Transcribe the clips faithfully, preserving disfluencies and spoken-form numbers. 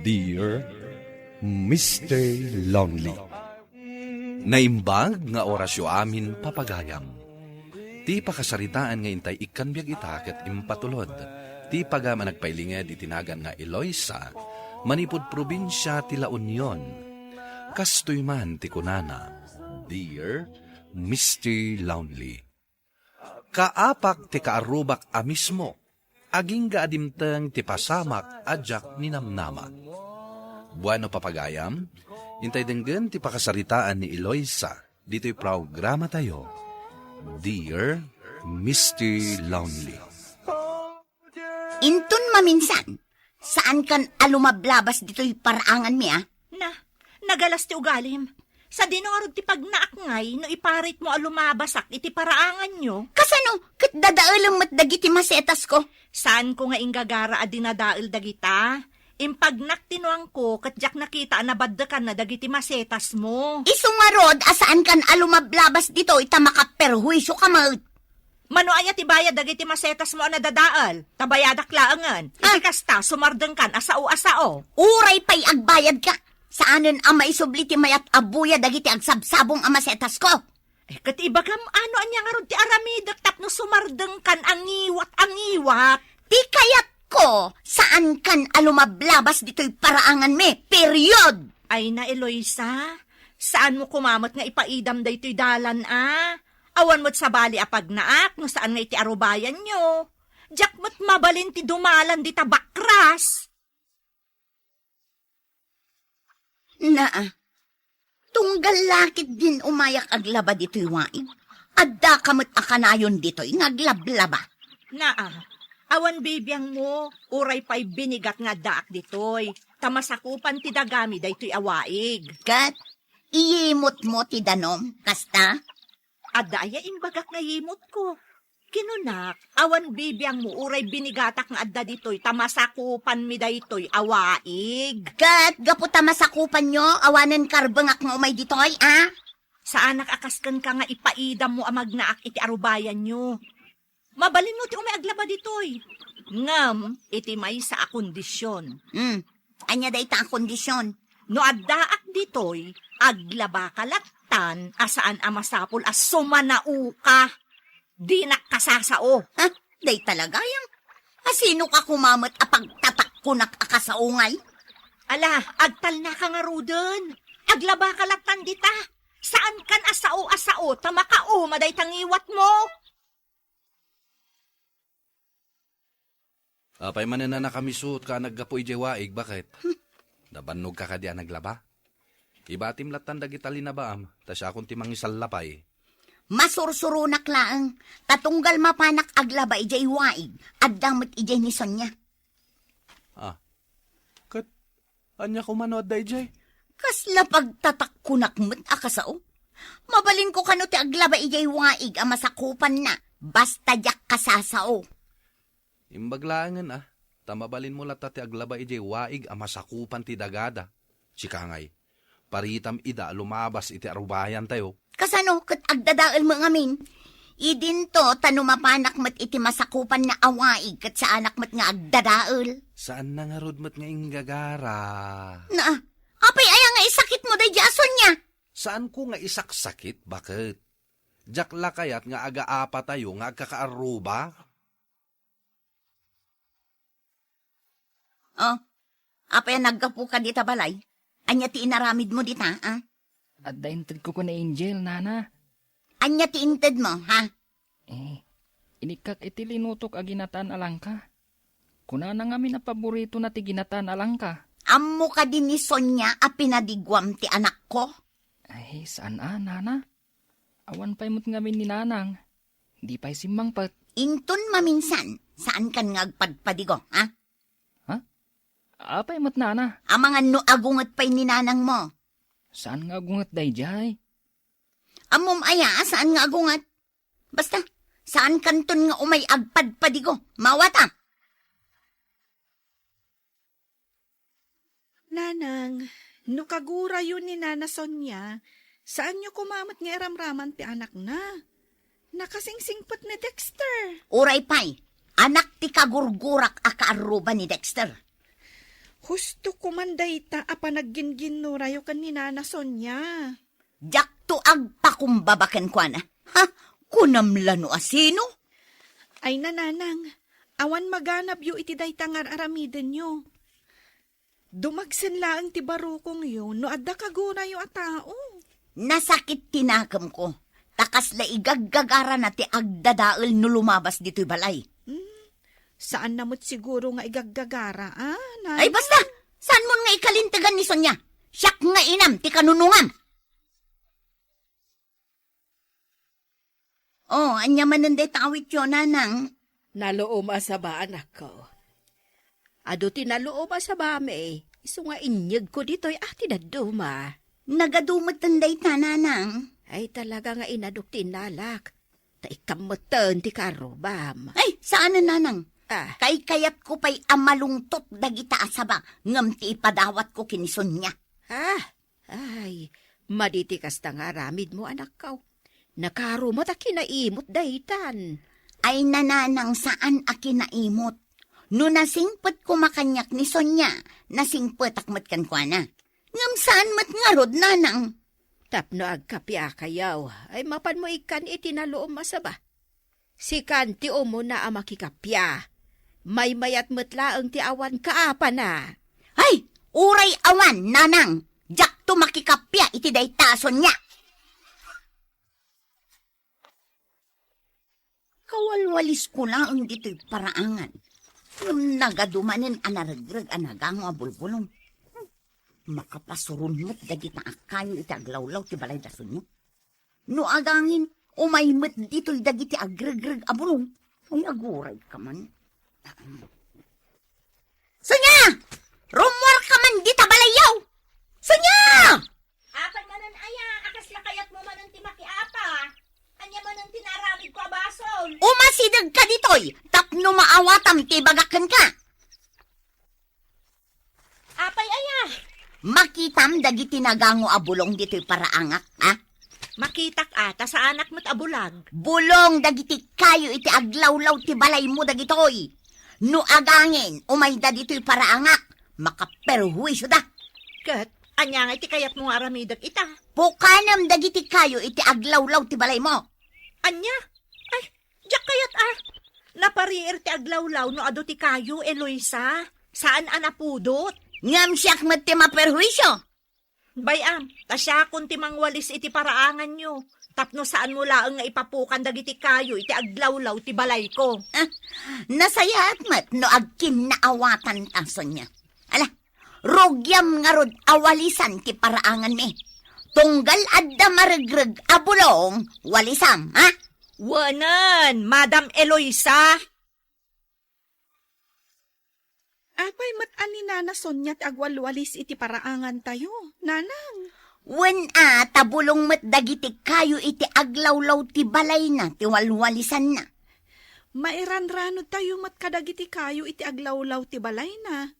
Dear Mister Lonely. Naimbag nga orasyo amin, papagayam. Ti pakasaritaan nga intay ikkan biag ita ket impatulod ti pagam a nagpailinged iti nagan nga Eloisa, manipud probinsia ti La Union. Kastoy man ti kunana, Dear Mister Lonely. Kaapak ti kaarrubak a mismo, agingga a dimteng ti pasamak a diak ninamnama. Bueno, papagayam, intay denggen ti pakasaritaan ni Eloisa ditoy programatayo, Dear Mister Lonely. Inton maminsan, saankan a lumablabas ditoy paraanganmi, a? Na, nagalas ti ugalim. Sadino ngarud ti pagnaak ngay no iparitmo a lumabasak iti paraanganyo? Kasano? Ket dadaelem met dagiti masetasko. Saanko nga inggagara a dinadael dagita. Impagnak ti nuangko ket diak nakita a nabaddekanna dagiti masetasmo. Isu ngarud a saankan a lumablabas ditoy ta makaperhuisioka met. Mano aya ti bayad dagiti masetasmo a nadadael? Ta bayadak laengen. Iti Ah. kasta, sumardengkan a sao a sao. Uray pay agbayadka, saanen a maisubli ti mayat a buya dagiti agsabsabong a masetasko. Eh, ket ibagam, ano ania ngarud ti aramidek tapno sumardengkan a ngiwat a ngiwat? Ti kayatko, saankan a lumablabas ditoy paraanganmi. Period! Ay na, Eloisa, saanmo koma met nga ipaidam daytoy dalan a? Awan met sabali a pagnaak no saan nga iti arubayanyo. Diak met mabalin ti dumalan dita bakras. Naa, tunggal la ket din umayak aglaba ditoy waig. Addaka met a kanayon ditoy nga aglablaba. Naa, awan bibiangmo, uray pay binigat nga addaak ditoy, ta masakupan ti dagami daytoy a waig. Ket iyimotmo ti danom, kasta? Adda aya imbagak nga yimotko? Kinunak, awan bibiangmo uray binigatak nga adda ditoy ta masakupanmi daytoy a waig. Ket gapu ta masakupanyo, awanen karbengak nga umay ditoy, a? Saanak a kas kenka nga ipaidammo a magnaak iti arubayanyo. Mabalinmo ti umay aglaba ditoy. Ngem iti maysa a kondisyon. Hmm. Ania dayta a kondisyon? No addaak ditoy, aglabaka lattan a saan a masapul a sumanaoka. Dinak kasasao. Ha? Dayta la gayam? Asinoka koma met a pagtatakkonak a kasao ngay? Ala, agtalnaka ngaruden. Aglabaka lattan dita. Saankan a sao a sao ta makauma dayta ngiwatmo. Apay manen a nakamisut ka a naggapu idiay waig, baket? Hmm. Nabannogka kadi a naglaba? Ibatim lattan dagita linabaam, ta siakon ti mangisalla pay. Masursuronak laeng, ta tunggal mapanak aglaba idiay waig, adda met idiay ni Sonia. Ah, ket ania koma no adda idiay? Kasla pagtatakkonak met a kasao? Mabalinko kano ti aglaba idiay waig a masakupanna, basta diak kasasao. Imbag laengen a, ta mabalinmo latta ti aglaba idiay waig a masakupan ti dagada. Sika ngay, paritam ida a lumabas iti arubayantayo. Kasano ket agdadaelmo ngamin? Idinto ta no mapanak met iti masakupanna a waig ket saanak met nga agdadael. Saanna ngarud met nga inggagara. Na, apay aya nga isakitmo daydi a Sonia? Saanko nga isaksakit, baket? Diak la kayat nga agaapatayo nga agkakaarruba? Oh, apay a naggapuka dita balay? Ania ti inaramidmo dita, a? Adda intedko ken ni Angel, nana. Ania ti intedmo, ha? Eh, inikkak iti linutok a ginataan a langka. Kunana ngamin a paboritona ti ginataan a langka. Ammo kadi ni Sonia a pinadiguam ti anakko? Ay, saan a, nana. Awan pay met ngamin ni nanang. Di pay simmangpet. Inton maminsan, saankan nga agpadpadigo, ha? Ha? Apay met, nana? Amangan no agunget pay ni nanangmo. Saan nga agunget daydiay? Ammom aya a saan nga agunget? Basta, saankanton nga umay agpadpadigo. Mawata! Nanang, no kagurayo ni Nana Sonia, saanyo koma met nga iramraman ti anakna? Nakasingsingpet ni Dexter. Uray pay, anak ti kagurgurak a kaarruba ni Dexter. Gusto ko man dayta a panagginginnorayo ken ni Nana Sonia. Diakto agpakumbaba kenkuana. Ha? Kunam la no a sino? Ay, nanang, awan maganabyo iti dayta nga ar-aramidenyo. Dumagsen laeng ti barukongyo no adda kagunayo a tao. Nasakit ti nakemko, ta kasla igaggagarana ti agdadael no lumabas ditoy balay. Hmm, saanna met siguro nga igaggagara, a, nanang? Ay, basta! Saanmon nga ikalintegan ni Sonia? Siak nga inam ti kanunongam. Oh, ania manen dayta awityo, nanang? Naluom a saba, anakko. Adu ti naluom a sabami, isu nga inyegko ditoy a ti dadduma. Nagadu metten dayta, nanang. Ay, talaga nga inaduk ti innalak. Ta ikkam metten ti karrubam. Ay, saanen, nanang. Ah. Kaykayatko pay a malungtot dagita a saba ngem ti ipadawatko ken ni Sonia. Ah, Ay, madi ti kasta nga aramidmo, anakko. Nakaro met a kinaimot daytan. Ay, nanang, saan a kinaimot. No nasingpet koma kaniak ni Sonia, nasingpetak met kenkuana. Ngem saan met ngarud, nanang. Tapno agkapiakayo, ay mapanmo ikkan iti naluom a saba. Sikan ti umuna a makikappia. Maymayat met laeng ti awan kaapana. Ay, uray awan, nanang, diakto makikappia iti dayta a Sonia. Kawalwalisko laeng ditoy paraangan. Ngem nagadu manen a naregreg a nagango a bulbulong. Makapasuron met dagita a kayo iti aglawlaw ti balay da Sonia. No agangin, umay met ditoy dagiti agregreg a bulong. Ay, agurayka man. Sonia! Rummuarka man dita balayyo! Sonia! Apay manen aya, a kasla kayatmo manen ti makiapa? Ania manen ti naaramidko a basol? Umasidegka ditoy, tapno maawatam ti ibagak kenka. Apay aya? Makitam dagiti nagango a bulong ditoy paraangak, a? Makitak a, ta saanak met a bulag. Bulong dagiti kayo iti aglawlaw ti balaymo dagitoy. No agangin, umayda ditoy paraangak, makaperhuisioda. Ket, ania nga iti kayatmo nga aramidek ita? Pukanem dagiti kayo iti aglawlaw ti balaymo. Ania? Ay, diak kayat a. Napariir ti aglawlaw no adu ti kayo, Eloisa. Saan a napudot. Ngem siak met ti maperhuisio. Bay-am, ta siakon ti mangwalis iti paraanganyo. Tapno saanmo laeng nga ipapukan dagiti kayo iti aglawlaw ti balayko. Ah, nasayaat met no agkinnaawatan ta, Sonia. Ala, rugiam ngarud a walisan ti paraanganmi. Tunggal adda maregreg a bulong, walisam, ha? Wenen, Madam Eloisa. Apay met a ni Nana Sonia ti agwalwalis iti paraangantayo, nanang? Wen a, ta bulong met dagiti kayo iti aglawlaw ti balayna ti walwalisanna. Mairanranodtayo met kadagiti kayo iti aglawlaw ti balayna.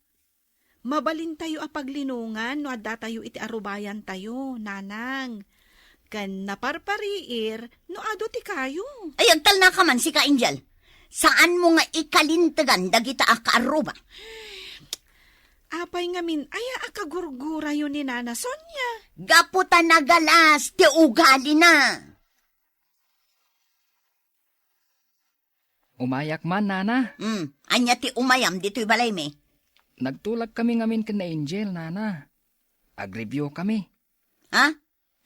Mabalintayo a paglinongan no addatayo iti arubayantayo, nanang. Ken naparpariir no adu ti kayo. Ay, agtalnaka man, sika, Angel. Saanmo nga ikalintegan dagita a kaarruba? Apay ngamin aya a kagurgurayo ni Nana Sonia? Gapu ta nagalas ti ugalina. Umayak man, Nana. Hmm, ania ti umayam ditoy balaymi? Nagtulagkami ngamin ken ni Angel, Nana. Agreviewkami. Ha?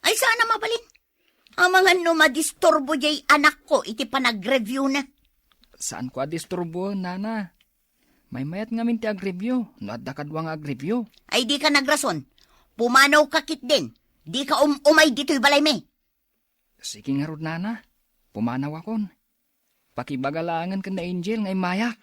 Ay, saan a mabalin? Amangan no madisturbo diay anakko iti panagreviewna. Saanko a disturboen, Nana. Maymayat ngamin ti agreview, no adda kadua nga agreview. Ay, dika nagrason. Pumanawka ketdin. Dika um-umay ditoy balaymi. Sige ngarud, Nana. Pumanawakon. Pakibaga laengen ken ni Angel nga immayak.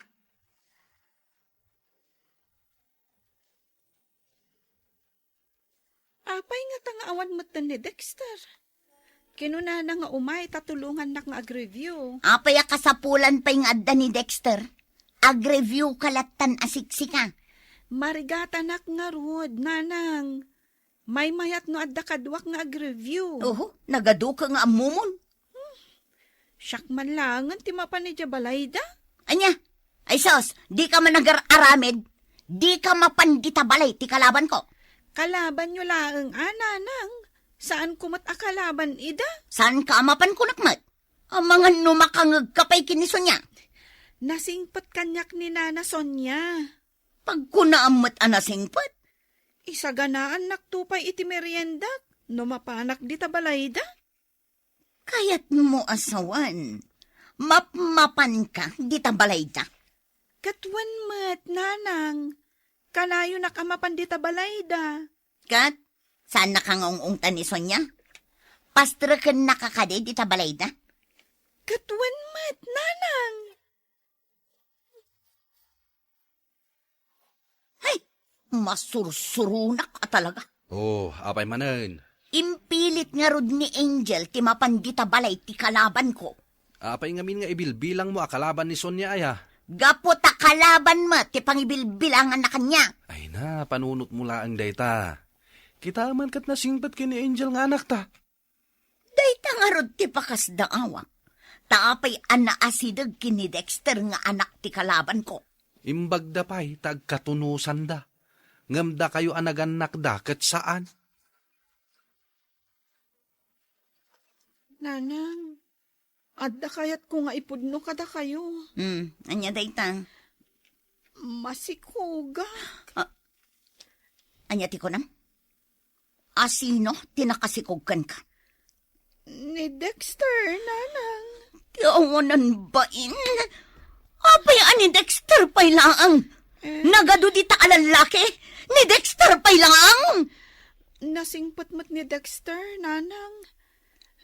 Apay ngata nga awan metten ni Dexter? Kinunana nga umay ta tulongannak nga agreview. Apay a kasapulan pay nga adda ni Dexter? Agreviewka lattan a siksika. Marigatanak ngarud, nanang. Maymayat no adda kaduak nga agreview. Oho, nagaduka nga ammomon. Siak man laengen ti mapan idiay balayda. Ania? Ay sus, dika man agar-aramid. Dika mapan dita balay ti kalabanko. Kalabanyo laeng a, nanang. Saanko met a kalaban ida. Saanka a mapan kunak met? Amangan no makangegka pay ken ni Sonia. Nasingpet kaniak ni Nana Sonia. Pagkunaam met a nasingpet? Isaganaannakto pay iti meriendak no mapanak dita balayda. Kayatmo a sawen, mapmapanka dita balayda. Ket wen met, nanang, kanayonak a mapan dita balayda. Ket, saannaka nga ung-ungtan ni Sonia? Pastrekennaka kadi dita balayda? Ket wen met, nanang. Ay, masursuronak a talaga. Oh, apay manen? Impilit ngarud ni Angel ti mapan dita balay ti kalabanko. Apay ngamin nga ibilbilangmo a kalaban ni Sonia aya? Gapu ta kalaban met ti pangibilbilanganna kaniak. Ay na, panunotmo laeng dayta. Kita man ket nasingpet ken ni Angel nga anakta. Dayta ngarud ti pakasdaawak. Ta apay a naasideg ken ni Dexter nga anak ti kalabanko? Imbagda pay ta agkatunusanda. Ngem dakayo a nagannakda ket saan. Nanang, adda kayatko nga ipudno kadakayo. Hmm, ania dayta? Masikogak. Ah, ania ti kunam? A sino ti nakasikog kenka? Ni Dexter, nanang. Ti awanan bain. Apay a ni Dexter pay laeng? Eh? Nagadu dita a lallaki? Ni Dexter pay laeng? Nasingpet met ni Dexter, nanang.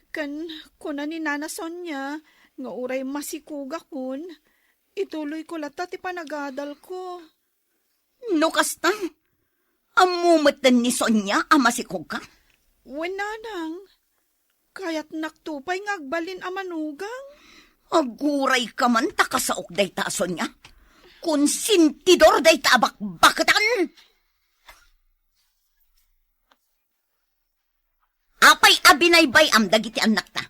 Ken kuna ni Nana Sonia nga uray masikogakon, ituloyko latta ti panagadalko. No kasta, ammo metten ni Sonia a masikogka? Wen, nanang. Kayatnakto pay nga agbalin a manugang. Agurayka man ta kasaok dayta a Sonia. Konsentidor dayta a bakbaketan. Apay a binaybay-am dagiti annakta?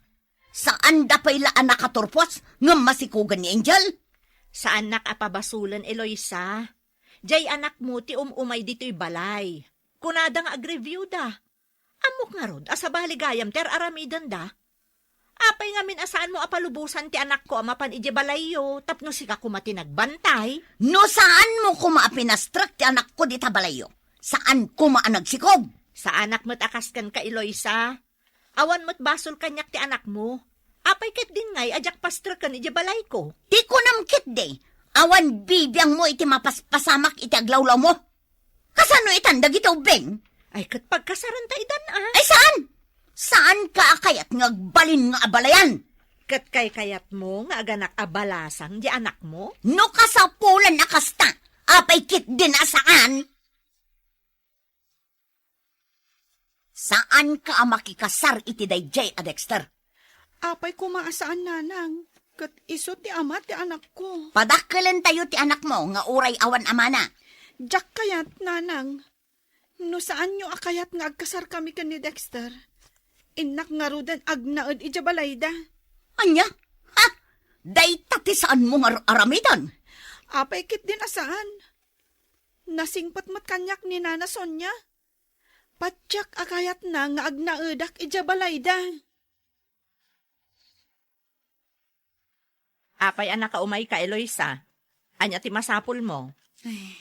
Saanda pay la a nakaturpos ngem masikogen ni Angel? Saannak a pabasolen, Eloisa. Jay anakmo ti um-umay ditoy balay. Kunada nga agreviewda. Ammok ngarud a sabali gayam ti ar-aramidenda. Apay ngamin a saanmo a palubosan ti anakko a mapan idiay balayyo tapno sika koma ti nagbantay? No saanmo koma a pinastrek ti anakko dita balayyo, saan koma a nagsikog. Saanak met a kas kenka, Eloisa. Awan met basol kaniak ti anakmo. Apay ketdin ngay a diak pastreken idiay balayko? Ti kunam ketdi, awan bibiangmo iti mapaspasamak iti aglawlawmo. Kasano itan dagiti ubbing? Ay, ket pagkasaranta itan, a? Ay, saan? Saanka a kayat nga agbalin nga abalayan? Ket kaykayatmo nga aganak a balasang di anakmo? No kasapulan a kasta, apay ketdin a saan? Saanka a makikasar iti daydiay a Dexter? Apay koma a saan, nanang, ket isu ti ama ti anakko. Padakkelentayo ti anakmo nga uray awan amana. Diak kayat, nanang. No saanyo a kayat nga agkasarkami ken ni Dexter, innak ngaruden agnaed idiay balayda. Ania? Ha? Dayta ti saanmo nga ar-, aramiden? Apay ketdin a saan? Nasingpet met kaniak ni Nana Sonia. Patiek a kayatna nga agnaedak idiay balayda. Apay a nakaumayka, Eloisa? Ania ti masapulmo? Ay,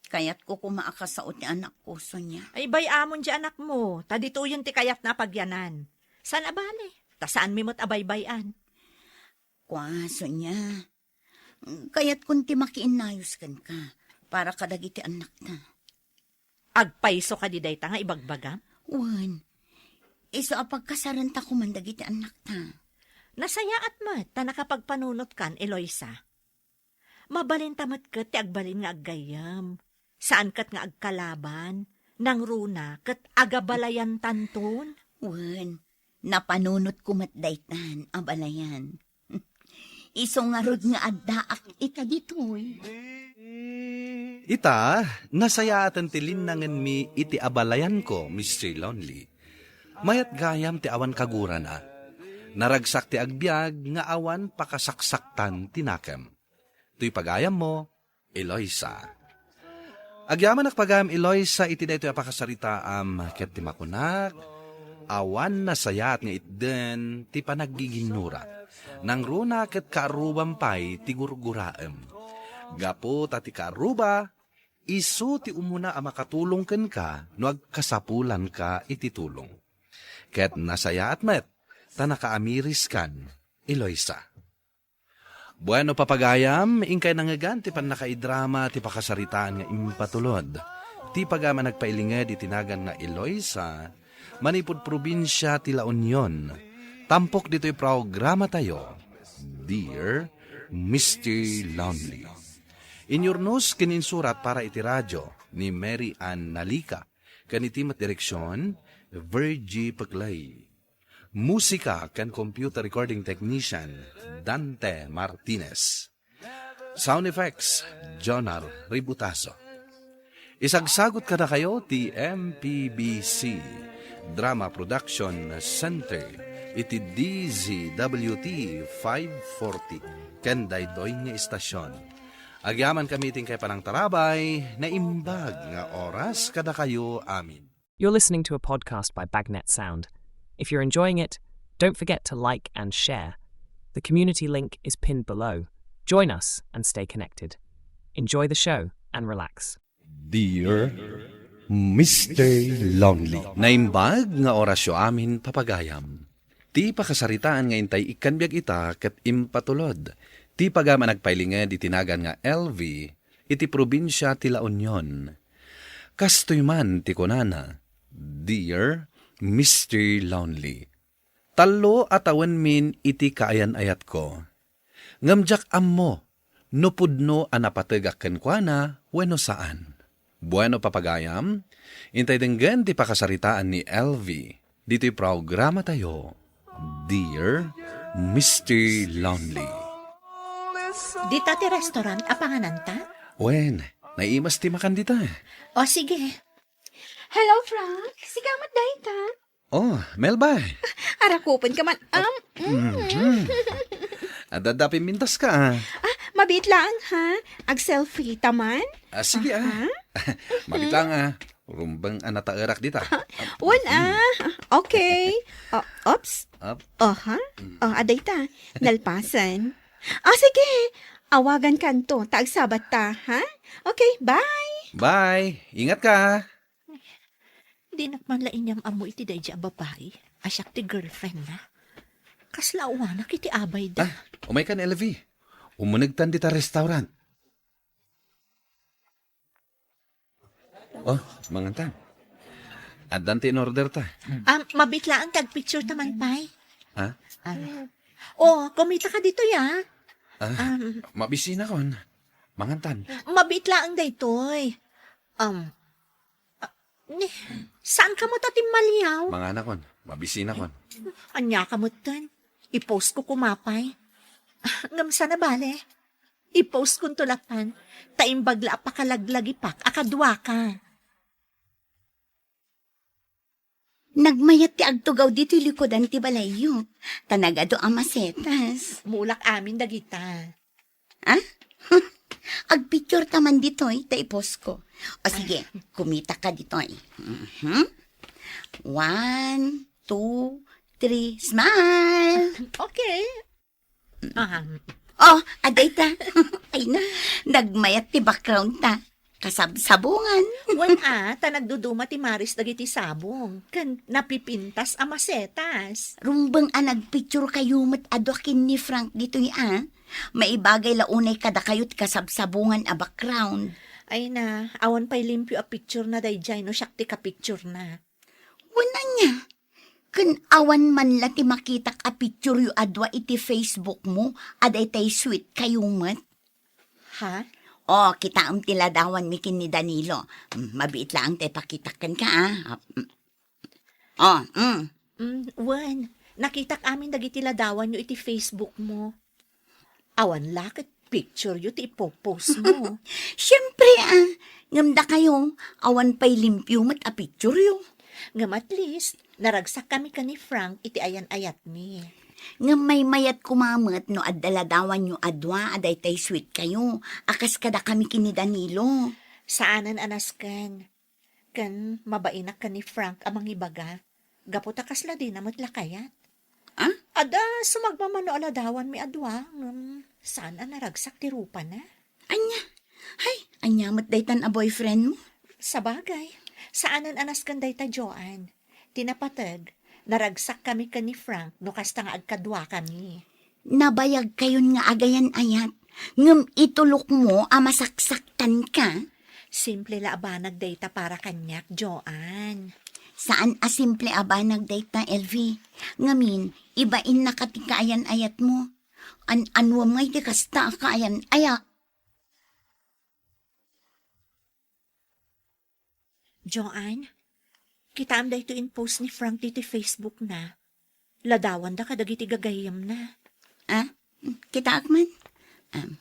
kayatko koma a kasao ti anakko, Sonia. Ay, bay-amon ti anakmo, ta ditoyen ti kayatna a pagyanan. Saan a bale, ta saanmi met a baybay-an. Kua, Sonia, kayatkon ti makiinnayos kenka para kadagiti annakta. Agpayso kadi dayta nga ibagbagam? Wen, isu a pagkasarenta koman dagiti annakta. Nasayaat met ta nakapagpanunotkan, Eloisa. Mabalinta met ket ti agbalin nga aggayyem. Saan ket nga agkalaban, nangruna ket agabalayantanton. Wen, napanunotko met daytan, abalayan. Isu ngarud nga addaak ita ditoy. Ita, nasayaaten ti linnangenmi iti abalayanko, Mister Lonely. Mayat gayam ti awan kagurana. Naragsak ti agbiag nga awan pakasaksaktan ti nakem. Toy pagayammo, Eloisa. Agyamanak pagayam, Eloisa, iti daytoy a pakasaritaam, ket ti makunak, awan nasayaat nga itden ti panaggiginnura. Nangruna ket kaarrubam pay ti gurguraem. Gapu ta ti kaarruba, isu ti umuna a makatulong kenka no agkasapulanka iti tulong. Ket nasayaat met ta nakaamiriskan, Eloisa. Bueno, papagayam, inkay nangngegan ti pannakaidrama ti pakasaritaan nga impatulod. Ti pagayam a nagpailinged iti nagan nga Eloisa, manipud probinsia ti La Union. Tampok ditoy programatayo, Dear Mister Lonely. Inyurnos ken insurat para iti radyo ni Mary Ann Nalica, ken iti met direksion, Virgie Peclay. Musika ken computer recording technician, Dante Martinez. Sound effects, Jonar Ributaso. Isagsagut kadakayo ti M P B C Drama Production Center iti D Z W T five forty ken daytoy nga istasyon. Agyamankami iti inkay panangtarabay, naimbag nga oras kadakayo amin. You're listening to a podcast by Bagnet Sound. If you're enjoying it, don't forget to like and share. The community link is pinned below. Join us and stay connected. Enjoy the show and relax. Dear Mister Lonely. Naimbag nga orasyo amin, papagayam. Ti pakasaritaan nga intay ikkan biag ita ket impatulod. Ti pagayam a nagpailinged iti nagan nga L V iti probinsia ti La Union. Kastoy man ti kunana, Dear Mister Lonely, tallo a tawenmin iti kaayan-ayatko. Ngem diak ammo no pudno a napategak kenkuana wenno saan. Bueno, papagayam, intay denggen ti pakasaritaan ni L V ditoy programatayo, Dear Mister Lonely. Dita ti restaurant a pangananta? Wen, naimas ti makan dita. O, sige. Hello, Frank. Sika met dayta? Oh, Melba. Arakupenka man, am. Mhm. Adda, adda pimintaska, ah. Ah, mabiit laeng, ha? Ag-selfie ta man? Ah, sige, ah. Aha. Mabiit laeng, ah. Rumbeng a nataerak dita. Wen, ah. Okay. Oh, oops. Up. Oh, ha? Mm. Oh, adayta. Nalpasen. Ah, sige. Awagankanto, ta agsabatta, ha? Okay, bye. Bye. Ingatka, ha? Dinak man la inyam-ammo iti daydi a babai a siak ti girlfriendna. Kasla awanak iti abayda. Ah, umaykan, L V. Umunegtan dita restaurant. Oh, mangantan. Addan ti in-order ta. Ah, mabiit laeng ti agpicture ta man pay. Ha? Ah. Oh, kumitaka ditoy, ah. Ah, Um, mabisinakon. Mangantan. Mabiit laeng daytoy. Um, ah, ni, saanka met a timmaliaw? Manganakon. Mabisinakon. Aniaka metten? I-post ko koma pay. Ngem saan a bale? I-post konto laeng, ta imbag la a pakalaglagipak a kaduaka. Nagmayat ti agtugaw ditoy likudan ti balayyo, ta nagadu a masetas. Mulak amin dagita. Ah? Agpicture ta man ditoy, ta i-post ko. O sige, kumita ka ditoy. Mhm. One, two, three, smile! Okay. Aha. Oh, adayta. Ay na, nagmayat ti background ta. Kasabsabungan. Wen a, ta nagduduma ti maris dagiti sabong. Ken napipintas a masetas. Rumbeng a nagpicture kayo met a dua ken ni Frank ditoy a. Maibagay la unay kadakayo ti kasabsabungan a background. Ay na, awan pay limpio a picture na daydiay no siak ti kapicture na. Wen ania, ken awan man la ti makitak a pictureyo a dua iti Facebook mo a daytay sweet kayo met? Ha? Oh, kitaem ti ladawanmi ken ni Danilo. Mm, mabiit laeng ta ipakitak kenka, ah. Ah, mm. Oh, mm. Mm, wen, nakitak amin dagiti ladawanyo iti Facebook mo. Awan la ket pictureyo ti ipopost mo. Siempre, ah. Ngem dakayo, awan pay limpio met a pictureyo. Ngem at least, naragsak kami ken ni Frank iti ayan-ayatmi. Ngem maymayat koma met no adda ladawanyo a dua a daytay sweet kayo, a kas kadakami ken ni Danilo. Saanen a nasken. Ken mabainak ken ni Frank a mangibaga, gapu ta kasla dina met la kayat. Ah? Adda sumagmamano a ladawanmi a dua, ngem saan a naragsak ti rupana. Ania? Hay, ania met daytan a boyfriend mo? Sabagay, saanen a nasken dayta, Joan. Ti napateg, naragsakkami ken ni Frank no kasta nga agkaduakami. Nabayagkayon nga agayan-ayat, ngem itulokmo a masaksaktanka? Simple la a banag dayta para kaniak, Joan. Saan a simple a banag dayta, Elvie. Ngamin, ibainnaka ti kaayan-ayatmo. An-anuem ngay ti kasta a kaayan-ayat? Joan, kitaem daytoy in-post ni Frank ditoy Facebook na. Ladawanda kadagiti gagayyemna. Ah? Kitaak man? Um.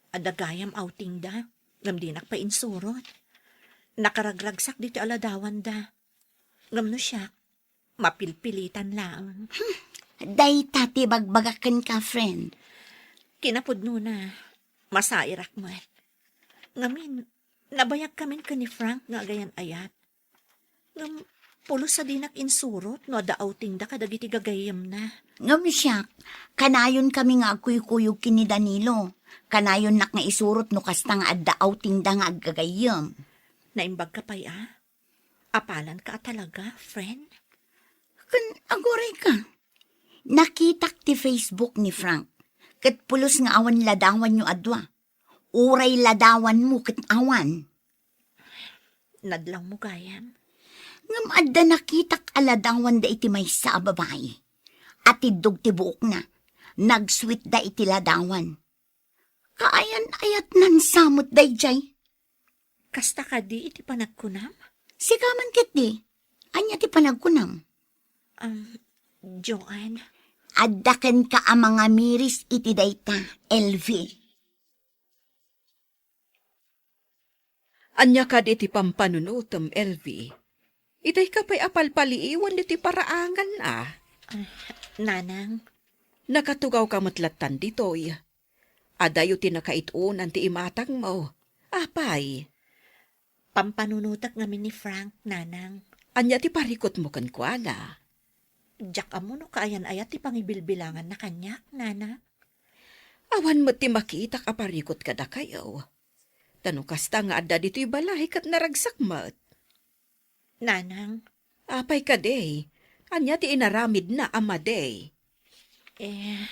Adda gayam outing da, ngem dinak pay insurot. Nakaragragsak ditoy a ladawanda. Ngem no siak, mapilpilitan laeng. Hmm, dayta ti bagbagak kenka, friend. Kinapudnona, masairak met. Ngamin, nabayagkamin ken ni Frank nga agayan-ayat. Ngem, pulos a dinak insurot no adda outingda kadagiti gagayyemna. Ngem siak, kanayonkami nga agkuykuyog ken ni Danilo. Kanayonnak nga isurot no kasta nga adda outingda nga aggagayyem. Naimbagka pay a? Apalanka a talaga, friend? Ken aguray ka. Nakitak ti Facebook ni Frank, ket pulos nga awan ladawanyo a dua. Uray ladawanmo ket awan. Nadlawmo gayam. Ngem adda nakitak a ladawanda iti maysa a babai. Atiddog ti buokna. Nagsuitda iti ladawan. Kaayan-ayatnan sa met daydiay. Kasta kadi iti panagkunam? Sika man ketdi. Ania ti panagkunam? Um, Joan. Adda kenka a mangamiris iti dayta, Elvie. Ania kadi ti pampanunotem, Elvie? Idayka pay a palpaliiwen ditoy paraangan a. Ah, Nanang. Nakatugawka met lattan ditoy. Adayo ti nakaitonan ti imatangmo. Apay? Pampanunotek ngamin ni Frank, Nanang. Ania ti parikutmo kenkuana? Diak ammo no kaayan-ayat ti pangibilbilanganna kaniak, Nanang. Awan met ti makitak a parikut kadakayo. Ta no kasta nga adda ditoy balay ket naragsak met. Nanang. Apay kadi? Ania ti inaramidna a madi? Eh,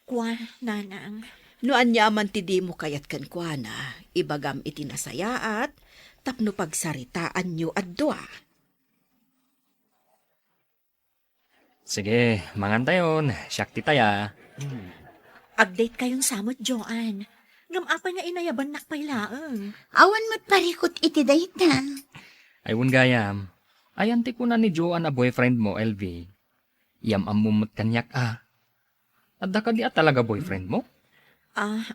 kua, Nanang. No ania man ti dimo kayat kenkuana, ibagam iti nasayaat tapno pagsaritaanyo a dua. Sige, mangantayon. Siak ti taya. Hmm. Ag-date kayon sa met, Joan. Ngem apay nga inayabannak pay laeng? Awan met parikut iti dayta. Ay, wen gayam. Ayan ti kuna ni Joan a boyfriend mo, Elvie. Yam-ammom met kaniak a. Adda kadi a talaga boyfriend mo? Ah,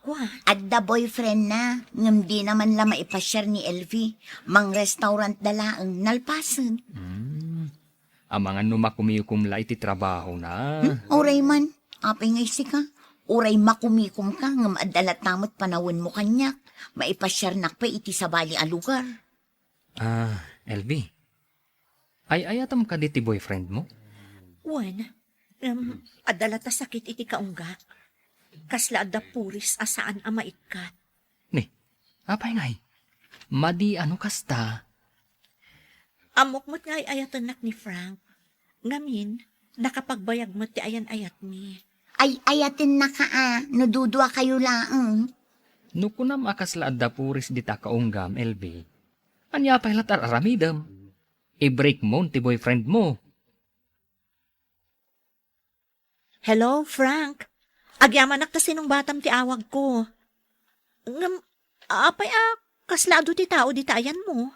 kua. Adda boyfriend na, ngem dina man la maipasiar ni Elvie. Mang-restaurant da laeng, nalpasen. Hmm. Amangan no makumikom la iti trabahona. Hmm? Uray man, apay nga isika? Uray makumikom ka, ngem adda latta met panawenmo kaniak. Maipasiarnak pay iti sabali a lugar. Ah, Elvie, ay-ayatem kadi ti boyfriend mo? Wen, em, adda latta sakit iti kaunggak. Kasla adda puris a saan a maikkat. Ni, apay ngay? Madi a no kasta. Ammok met nga ay-ayatennak ni Frank. Ngamin, nakapagbayag met ti ayan-ayatmi. Ay-ayatennaka a, no dudua kayo laeng. No kunam a kasla adda puris dita kaunggam, Elvie, ania pay la ti ar-aramidem? I-break mo ti boyfriend mo. Hello, Frank. Agyamanak ta sinungbatam ti awagko. Ngem, apay a, kasla adu ti tao dita ayanmo?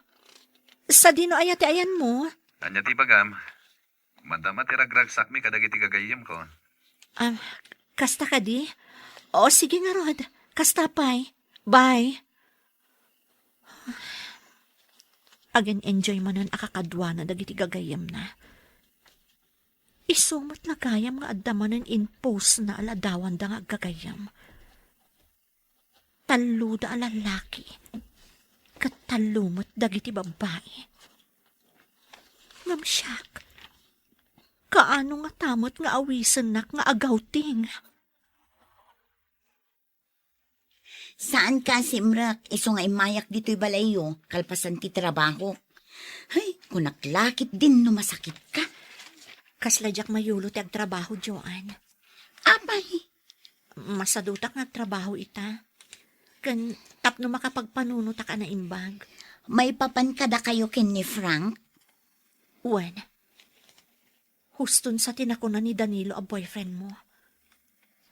Sadino aya ti ayanmo? Ania ti ibagam? Madama ti ragragsakmi kadagiti gagayyemko. Ah, kasta kadi? O, sige ngarud. Kasta pay. Bye. Agen-enjoy manen a kakaduana dagiti gagayyemna. Isu met la gayam nga adda manen in-post na a ladawanda nga aggagayyem. Talloda a lallaki, ket tallo met dagiti babbai. Ngem siak, kaano ngata met nga awisennak nga agawting? Saanka a simrek, isu nga immayak ditoy balayyo, kalpasan ti trabahok. Hay, kunak la ketdin no masakitka. Kasla diak mayulo ti agtrabaho, Joan. Apay? Masadutak nga agtrabaho ita. Ken tapno makapagpanunotak a naimbag. Maipapan kadakayo ken ni Frank? Wen. Huston sa ti nakuna ni Danilo a boyfriend mo.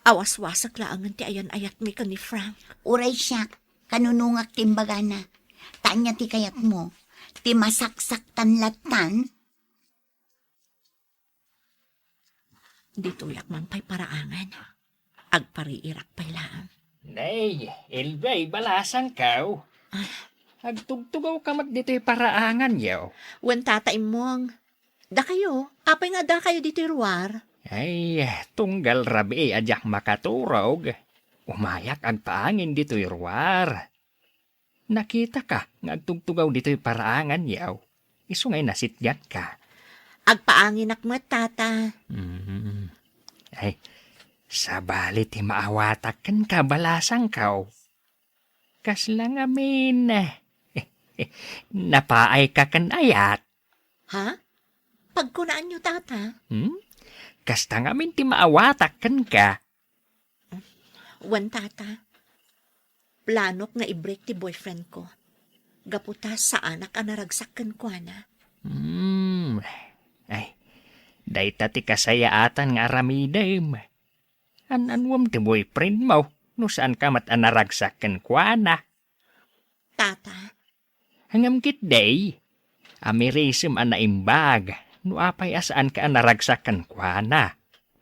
Awaswasek laengen ti ayan-ayatmi ken ni Frank. Uray siak, kanunongak ti imbagana. Ta ania ti kayatmo? Ti masaksaktan lattan? Ditoyak man pay paraangan. Agpariirak pay laeng. Nay, Elvie, balasangko. Ah. Agtugtugawka met ditoy paraanganyo. Wen, Tata Immong. Dakayo, apay nga addakayo ditoy ruar? Ay, tunggal rabii a diak makaturog. Umayak agpaangin ditoy ruar. Nakitaka nga agtugtugaw ditoy paraanganyo. Isu nga inasitgatka. Agpaanginak met, Tata. Mm. Ay, sabali ti maawatak kenka, balasangko. Kasla ngamin, napaayka ken ayat? Ha? Pagkunaanyo, Tata? Hmm? Kasta ngamin ti maawatak kenka. Wen, Tata. Planok nga i-break ti boyfriend ko. Gapu ta saanak a naragsak kenkuana. Hmm. Ay, dayta ti kasayaatan nga aramidem. An-anuem ti boyfriend mo no saanka met a naragsak kenkuana? Tata. Ngem ketdi, amirisem a naimbag no apay a saanka a naragsak kenkuana.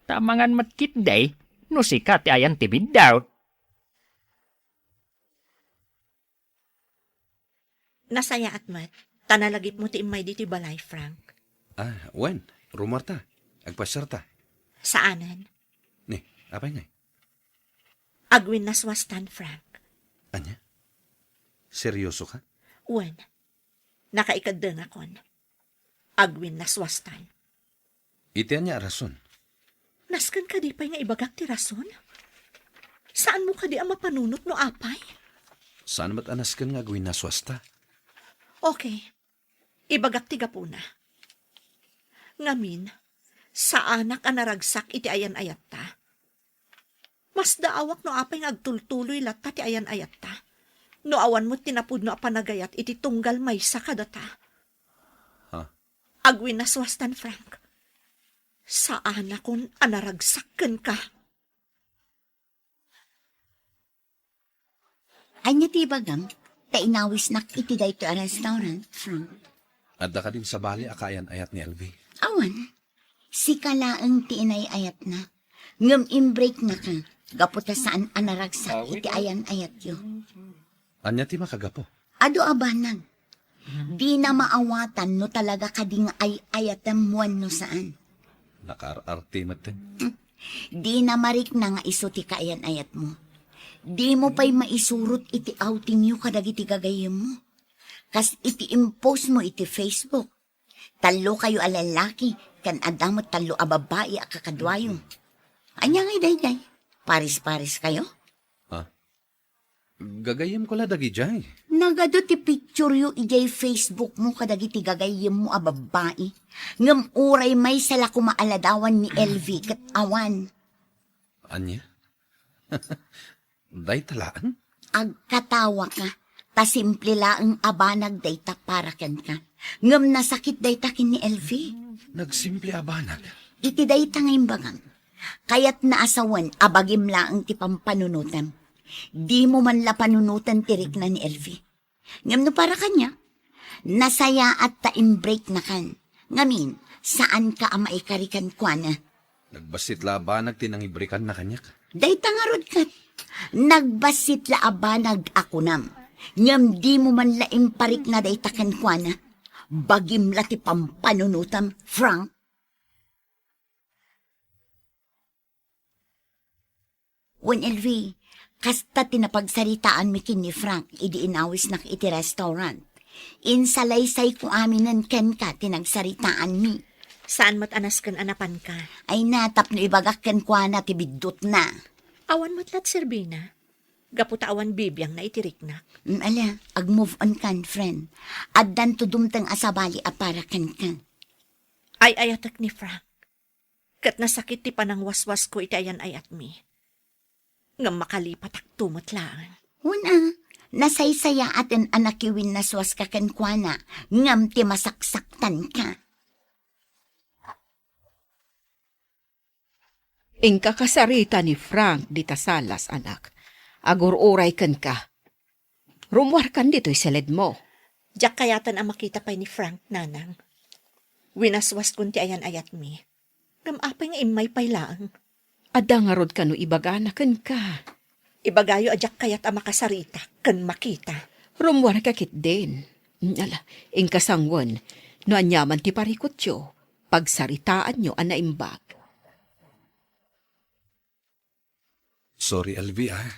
Ta amangan met ketdi no sika ti ayan ti biddut. Nasayaat met, ta nalagipmo ti immay ditoy balay, Frank. Ah, wen, rumuarta. Agpasiarta. Saanen. Ni, apay ngay? Agwinnaswastan, Frank. Ania? Seryosoka? Wen. Nakaikeddengakon. Agwinnaswastan. Iti ania a rason? Nasken kadi pay nga ibagak ti rason? Saanmo kadi a mapanunot no apay? Saan met a nasken nga agwinnaswasta? Okay. Ibagak ti gapuna. Ngamin, saanak a naragsak iti ayan-ayatta. Masdaawak no apay nga agtultuloy latta ti ayan-ayatta. No awan met ti napudno a panagayat iti tunggal maysa kadata. Ha? Agwinnaswastan, Frank. Saanakon a naragsak kenka. Ania ti ibagam? Ta inawisnak iti daytoy a restaurant, Frank. Adda kadin sabali a kaayan-ayat ni Elvie? Awan. Sika laeng ti inay-ayatna. Ngem imbreaknaka, gapu ta saan a naragsak iti ayan-ayatyo. Ania ti makagapu? Adu a banag. Dina maawatan no talaga kadi nga ay-ayatem wenno saan. Nakaar-arte met. Dina marikna nga isu ti kaayan-ayatmo. Dimo pay maisurot iti outingyo kadagiti gagayyemmo. Kas iti impost mo iti Facebook. Tallo kayo a lallaki, ken adda met tallo a babbai a kakaduayo. Ania ngay daydiay? Pares-pares kayo? Ah, gagayyemko la dagidiay. Nagadu ti pictureyo idiay Facebook mo kadagiti gagayyemmo a babbai. Ngem uray maysa la koma a ladawan ni Elvie ket awan. Ania? Dayta laeng? Agkatawaka, ta simple laeng a banag dayta para kenka. Ngem nasakit dayta ken ni Elvie. Nagsimple a banag? Iti dayta nga imbagam, kayatna a sawen a bagim laeng ti pampanunotem. Dimo man la panunoten ti rikna ni Elvie. Ngem no para kaniak, nasayaat ta imbreaknakan. Ngamin, saanka a maikari kenkuana. Nagbassit la a banag ti nangibreakanna kaniak. Dayta ngarud ket, nagbassit la a banag a kunam. Ngem dimo man la imparikna dayta kenkuana. Bagim la ti pampanunotem, Frank. Wen, Elvie, Kasta ti napagsaritaanmi ken ni Frank idi inawisnak iti restaurant. Insalaysayko aminen kenka ti nagsaritaanmi. Saan met a nasken a napanka. Ay na, tapno ibagak kenkuana ti biddutna. Awan met la ti serbina. Gapu ta awan bibiangna iti riknak. Mm, ala, ag-move on kan, friend. Addanto dumteng a sabali a para kenka. Ay-ayatek ni Frank. Ket nasakit ti panangwaswasko iti ayan-ayatmi. Ngem makalipatakto met laeng. Wen a, nasaysayaaten a nakiwinnaswaska kenkuana, ngem ti masaksaktanka. Inka kasarita ni Frank dita salas, anak. Agur-uray kenka. Rummuarkan ditoy siledmo. Diak kayaten a makita pay ni Frank, nanang. Winaswaskon ti ayan-ayatmi. Ngem apay nga immay pay laeng? Adda ngarud kano ibagana kenka? Ibagayo a diak kayat a makasarita ken makita. Rummuarka ketdin. Ala, inka sanguen. No aniaman ti parikutyo, pagsaritaanyo a naimbag. Sorry, L V, ah.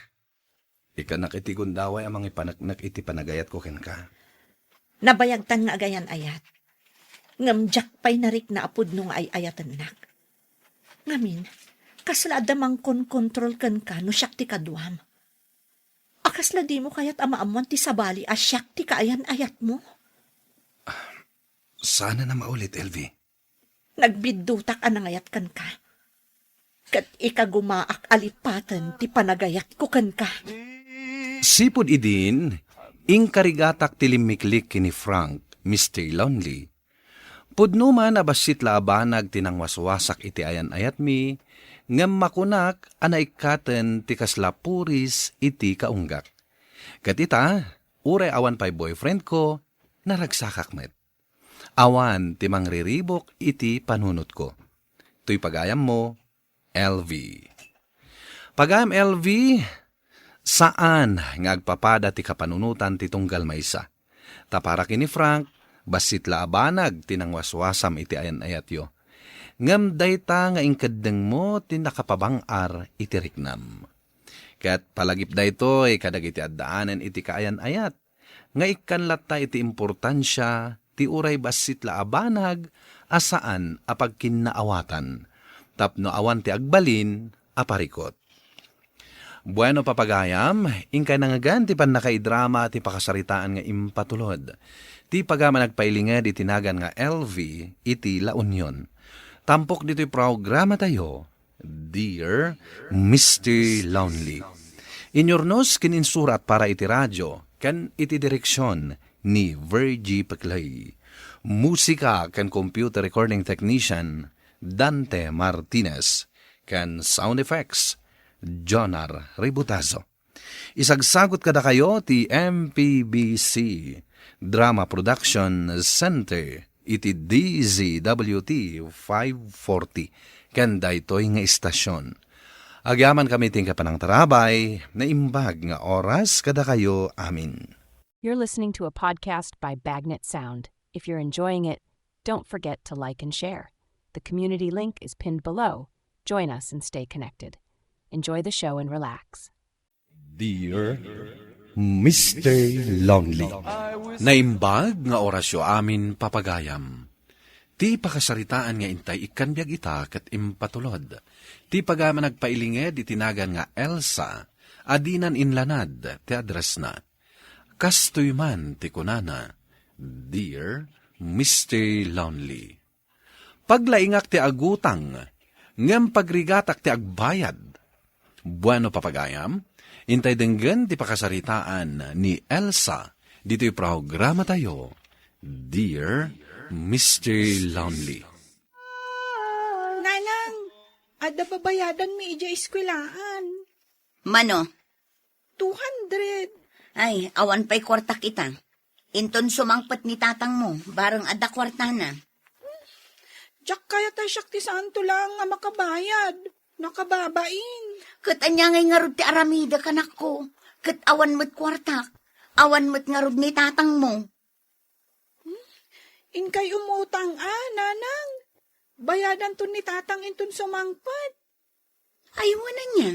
Ikkannak iti gundaway a mangipaneknek iti panagayatko kenka. Nabayagtan nga agayan-ayat. Ngem diak pay narikna a pudno nga ay-ayatennak. Ngamin, kasla adda mangkonkontrol kenka no siak ti kaduam. A kasla dimo kayat a maammuan ti sabali a siak ti kaayan-ayatmo? Saan a maulit, L V. Nagbiddutak a nangayat kenka. Ket ikagumaak a lipaten ti panagayatko kenka. Sipud idin, inkarigatak ti limmiklik ken ni Frank, Mister Lonely. Pudno man a bassit la a banag ti nangwaswasak iti ayan-ayatmi, ngem makunak a naikkaten ti kasla puris iti kaunggak. Ket ita, uray awan pay boyfriendko, naragsakak met. Awan ti mangriribuk iti panunotko. Toy pagayammo, L V. Pagayam L V, saan nga agpapada ti kapanunotan ti tunggal maysa. Ta para ken ni Frank, bassit la a banag ti nangwaswasam iti ayan-ayatyo. Ngem dayta nga inkeddengmo ti nakapabang-ar iti riknam. Ket palagip daytoy kadagiti addaanen iti kaayan-ayat, nga ikkan latta iti importansia ti uray bassit la a banag a saan a pagkinnaawatan, tapno awan ti agbalin a parikut. Bueno, papagayam, inkay nangngegan ti pannakaidrama ti pakasaritaan nga impatulod ti pagayam a nagpailinged iti nagan nga L V iti La Union. Tampok ditoy programatayo, Dear Mister Lonely. Inyurnos ken insurat para iti radio ken iti direksion ni Virgie Peclay. Musika ken computer recording technician, Dante Martinez. Ken sound effects, Jonar Ributazo. Isagsagut kadakayo ti M P B C Drama Production Center iti D Z W T five forty ken daytoy nga istasyon. Agyamankami ti panangtarabay, naimbag nga oras kadakayo amin. You're listening to a podcast by Bagnet Sound. If you're enjoying it, don't forget to like and share. The community link is pinned below. Join us and stay connected. Enjoy the show and relax. Dear Mister Lonely. Naimbag nga orasyo amin, papagayam. Ti pakasaritaan nga intay ikkan biag ita ket impatulod. Ti pagayam a nagpailinged iti nagan nga Elsa, a dinan inlanad ti addressna. Kastoy man ti kunana, Dear Mister Lonely. Paglaingak ti agutang, ngem pagrigatak ti agbayad. Bueno, papagayam, intay denggen ti pakasaritaan ni Elsa ditoy programatayo, Dear Mister Lonely. Nanang, adda babayadanmi idiay eskwelaan. Mano? Two hundred. Ay, awan pay kuartak ita. Inton sumangpet ni tatangmo, bareng adda kuartana. Diak kayat a siak ti saanto laeng a makabayad. Nakababain. Ket ania ngay ngarud ti aramidek, anakko? Ket awan met kuartak. Awan met ngarud ni tatangmo. Hmm? Inkay umutang a, nanang. Bayadanton ni tatang inton sumangpet. Ay, wen ania?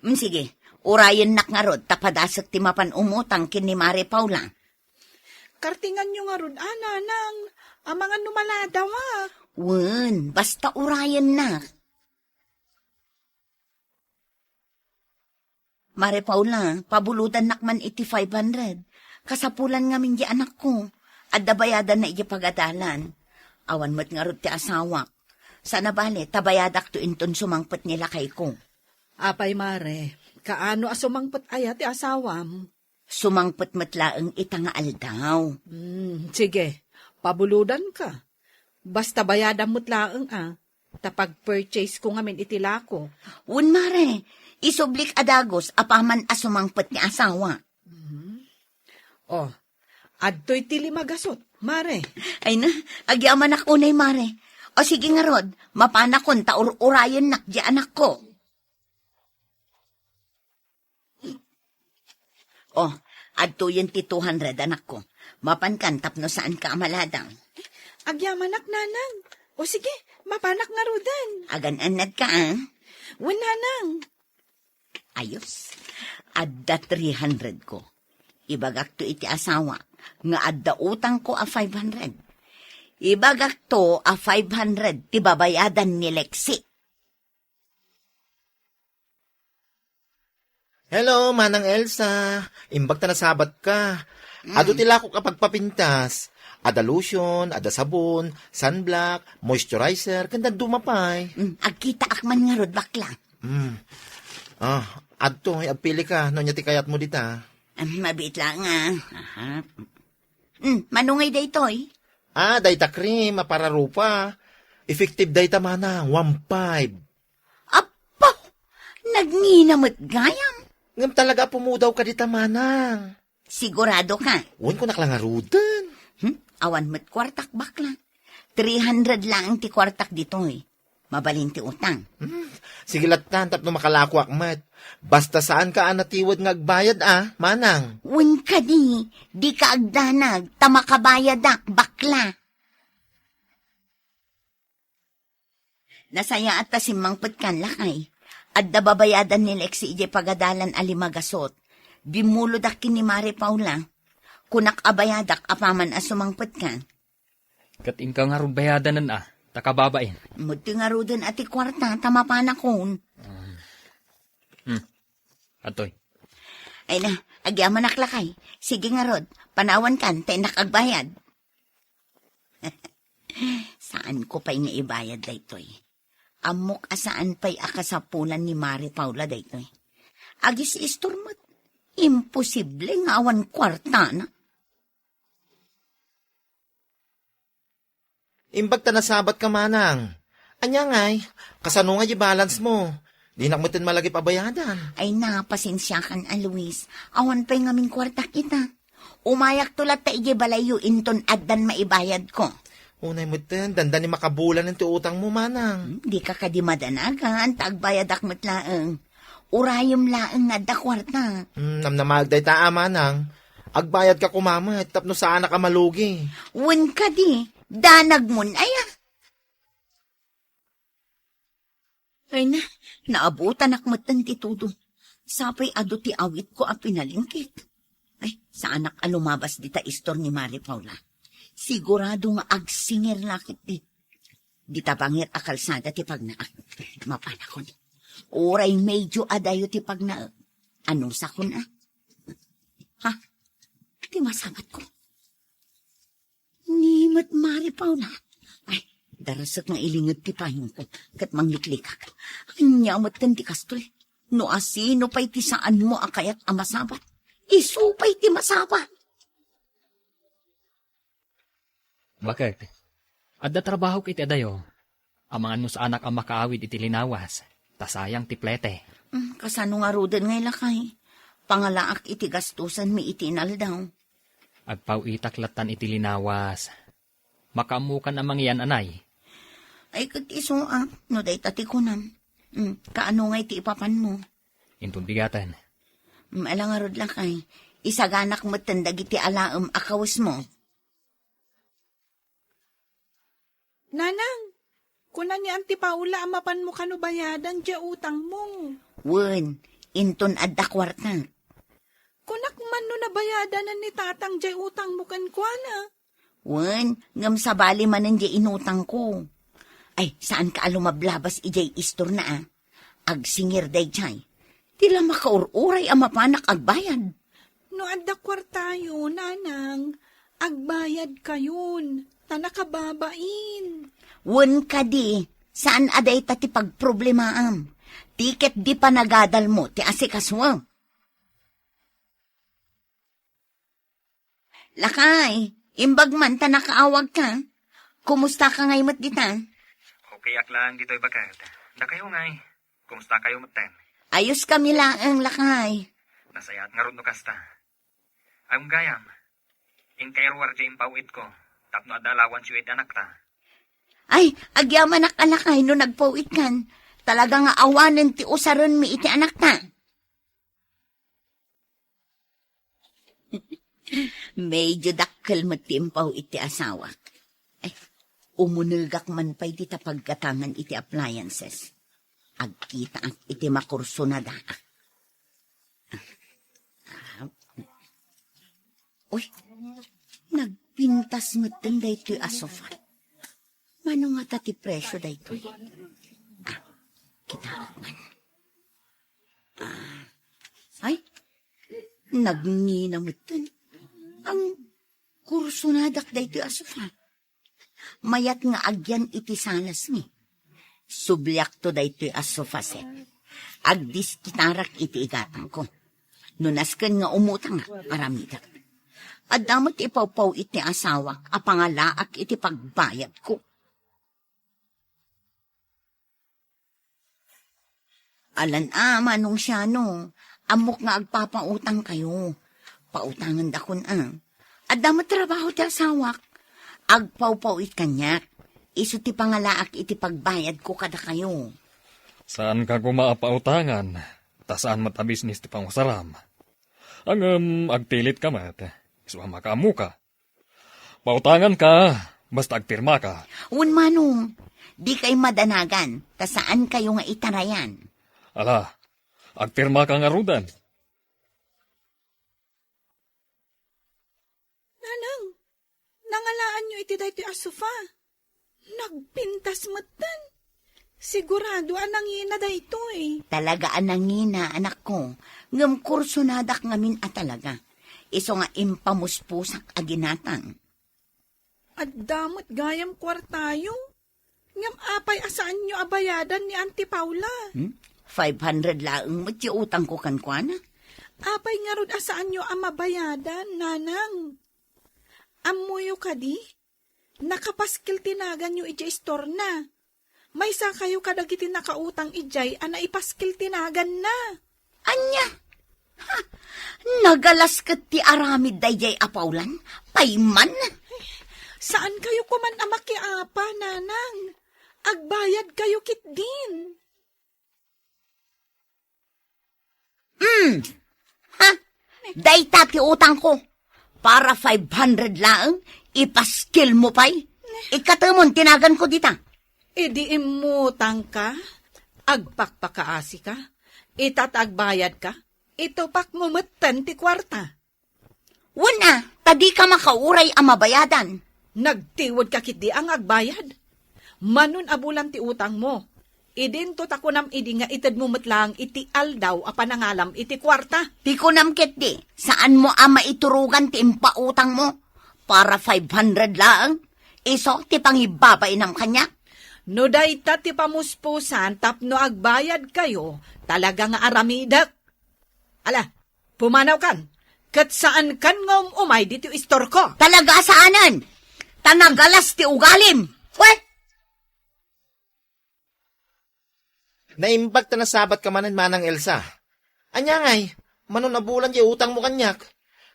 Mm, sige, urayennak ngarud ta padasek ti mapan umutang ken ni Mare Paula. Kartinganyo ngarud, a, nanang, amangan no maladaw, a. Wen, basta urayennak. Mare Paula, pabulodannak man iti five hundred. Kasapulan ngamin di anakko. Adda bayadanna iti pagadalan. Awan met ngarud ti asawak. Saan a bale, ta bayadakto inton sumangpet ni lakayko. Apay, Mare, kaano a sumangpet aya ti asawam? Sumangpet met laeng ita nga aldaw. Hmm, sige, pabulodanka. Basta bayadam met laeng, a, ta pag-purchase ko ngamin iti lako. Wen, Mare, isublik a dagus apaman a sumangpet ni asawa. Mhm. Oh, adtoy ti lima gasut, Mare. Ay na, agyamanak unay, Mare. O sige ngarud, mapanakon ta ur-urayennak di anakko. Oh, adtoyen ti two hundred, anakko. Mapankan tapno saanka a maladaw. Agyamanak, nanang. O sige, mapanak ngaruden. Agan-annadka, a? Wen, nanang. Ayos. Adda three hundred ko. Ibagakto iti asawa nga adda utangko a five hundred. Ibagakto a five hundred ti babayadan ni Lexi. Hello, Manang Elsa. Imbag ta nasabatka. Mm. Adu ti lakok a pagpapintas. Ada lotion, ada sabon, sunblock, moisturizer, ken dadduma pay. Mm, agkitaak man ngarud, bakla. Mm. Ah, adto, agpilika, no ania ti kayatmo dita. Ah, mabiit laeng, a. Aha. Mm, mano ngay daytoy? Ah, dayta cream a para rupa. Effective dayta, manang, one five. Appo! Nagngina met gayam. Ngem talaga a pumudawka dita, manang. Siguradoka? Wen, kunak la ngaruden. Hmm? Awan met kuartak, bakla. Three hundred laeng ti kuartak ditoy. Mabalin ti utang. Hmm, sige lattan tapno makalakoak met. Basta saanka a natiwed nga agbayad, a, manang. Wen kadi, dika agdanag, ta makabayadak, bakla. Nasayaat ta simmangpetkan, lakay. Adda babayadan ni Lexi idiay pagadalan a lima gasut. Bimmulodak ken ni Mare Paula. Kunak a bayadak apaman a sumangpetka. Ket inka ngarud bayadanen, a, ta kababain. Met ti ngaruden a ti kuarta, ta mapanakon. Hmm. Atoy. Ay na, agyamanak lakay. Sige ngarud, panawankan, ta innak agbayad. Saanko pay nga ibayad daytoy. Ammok a saan pay a kasapulan ni Mare Paula daytoy. Agis-istor met. Imposible nga awan kuartana. Imbag ta nasabatka, manang. Ania ngay? Kasano nga di balance mo? Dinak metten malagip a bayadan. Ay na, pasensiakan a Luis. Awan pay ngamin kuartak ita. Umayakto latta idiay balayyo inton addan maibayadko. Unay metten, dandani makabulan ti utangmo, manang. Hmm, dika kadi madanagan, ta agbayadak met laeng. Urayem laeng nga adda kuarta. Hmm, namnamaeg dayta a, manang. Agbayadka koma met tapno saanak a malugi. Wen kadi, danagmon aya. Ay na, naabutanak metten ti tudo. Sapay adu ti awitko a pinalingkit. Ay, saanak a lumabas dita istor ni Mare Paula. Sigurado nga agsingir la ketdi. Dita bangir a kalsada ti pagnaak. Mapanakon. Uray medio adayo ti pagnaak. Anusakon a? Ha? Ti masabatko. Ni met Mare Paula. Ay, darasek nga ilinget ti payongko ket mangliklikak. Ania metten ti kastoy? No asino pay ti saanmo a kayat a masabat, isu pay ti masabat. Baket, adda trabahok iti adayo. Amangan no saanak a makaawid iti linawas, ta sayang ti plete. Mm, kasano ngaruden ngay lakay? Pangalaak iti gastusanmi iti inaldaw. Agpaw-itak lattan iti linawas. Makaammokan a mangiyan, anay? Ay, ket isu a, no dayta ti kunam. Mm, kaano ngay ti ipapanmo? Inton bigaten. Mm, ala ngarud lakay. Isaganak metten dagiti alaem a kawesmo. Nanang, kuna ni Auntie Paula a mapanmo kano bayadan diay utangmo. Wen, inton adda kuarta. Kunak man no nabayadanan ni tatang jay utangmo kenkuana. Wen, ngem sabali manen jay inutangko. Ay, saanka a lumablabas ijay istorna, a. Agsingir dayjay. Ti la makaur-uray a mapanak agbayad. No adda kuartayo, nanang, agbayadkayon, ta nakababain. Wen kadi, saan a dayta ti pagproblemaam. Ti ket di panagadalmo ti asikasuem. Lakay, imbag man ta nakaawagka. Kumustaka ngay met dita? Okay ak laeng ditoy baket. Dakayo ngay, kumustakayo metten? Ayos kami laeng, lakay. Nasayaat ngarud no kasta. Ay, gayam, inkay ruar diay impaw-itko tapno adda allowance-yo iti anakta. Ay, agyamanak a lakay no nagpaw-itkan. Talaga nga awanen ti usarenmi iti anakta. Medyo dakkel met ti impaw-it ti asawak. Ay, umunegak man pay dita paggatangan iti appliances. Agkitaak iti makursunada. Uy, nagpintas metten daytoy a sofa. Mano ngata ti presio daytoy? Ah, kitaak man. Ah, ay, nagngina metten. Ang kursunadak daytoy a sofa. Mayat nga agyan iti salasmi. Subliakto daytoy a sofa set. Agdiskitarak iti igatangko. No nasken nga umutangak, aramidek. Adda met ti ipawpaw-it ti asawak a pangalaak iti pagbayadko. Alan a, Manong Siano, ammok nga agpapautangkayo. Pautangandakon a. Adda met trabaho ti asawak. Agpawpaw-it kaniak. Isu ti pangalaak iti pagbayadko kadakayo. Saanka koma a pautangan, ta saan met a bisnis ti pangusaram. Ngem agtilitka met, isu a makaammoka. Pautanganka, basta agpirmaka. Wen, Manong, dikay madanagan, ta saankayo nga itarayan. Ala, agpirmaka ngaruden. Nanang, nangalaanyo iti daytoy a sofa. Nagpintas metten. Sigurado a nangina daytoy. Talaga a nangina, anakko. Ngem kursunadak ngamin a talaga. Isu nga impamuspusak a ginatang. Adda met gayam kuartayo. Ngem apay a saanyo a bayadan ni Auntie Paula? Hmm? Five hundred laeng met ti utangko kenkuana. Apay ngarud a saanyo a mabayadan, Nanang? Ammoyo kadi? Nakapaskil ti naganyo idiay istorna. Maysakayo kadagiti nakautang idiay a naipaskil ti naganna. Ania? Ha? Nagalas ket ti aramid daydiay a Paulan? Payman? Saankayo koman a makiapa, Nanang. Agbayadkayo ketdin. Hmm. Ha? Dayta ti utangko. Para five hundred laeng, ipaskilmo pay. Ikatemon ti naganko dita. Idi immutangka, agpakpakaasika, ita ta agbayadka, itupakmo metten ti kuarta. Wen a, ta dika makauray a mabayadan. Nagtiwedka ketdi a nga agbayad. Manon a bulan ti utangmo. Idinto ta kunam idi nga itedmo met laeng iti aldaw a panangalam iti kuarta. Ti kunam ketdi, saanmo a maiturogan ti impautangmo. Para five hundred laeng, isu ti pangibabainam kaniak. No dayta ti pamuspusan tapno agbayadkayo, talaga nga aramidek. Ala, pumanawkan, ket saankan nga um-umay ditoy istorko. Talaga a saanen! Ta nagalas ti ugalim! Wen! Naimbag ta nasabatka manen, Manang Elsa. Ania ngay, manon a bulan diay utangmo kaniak?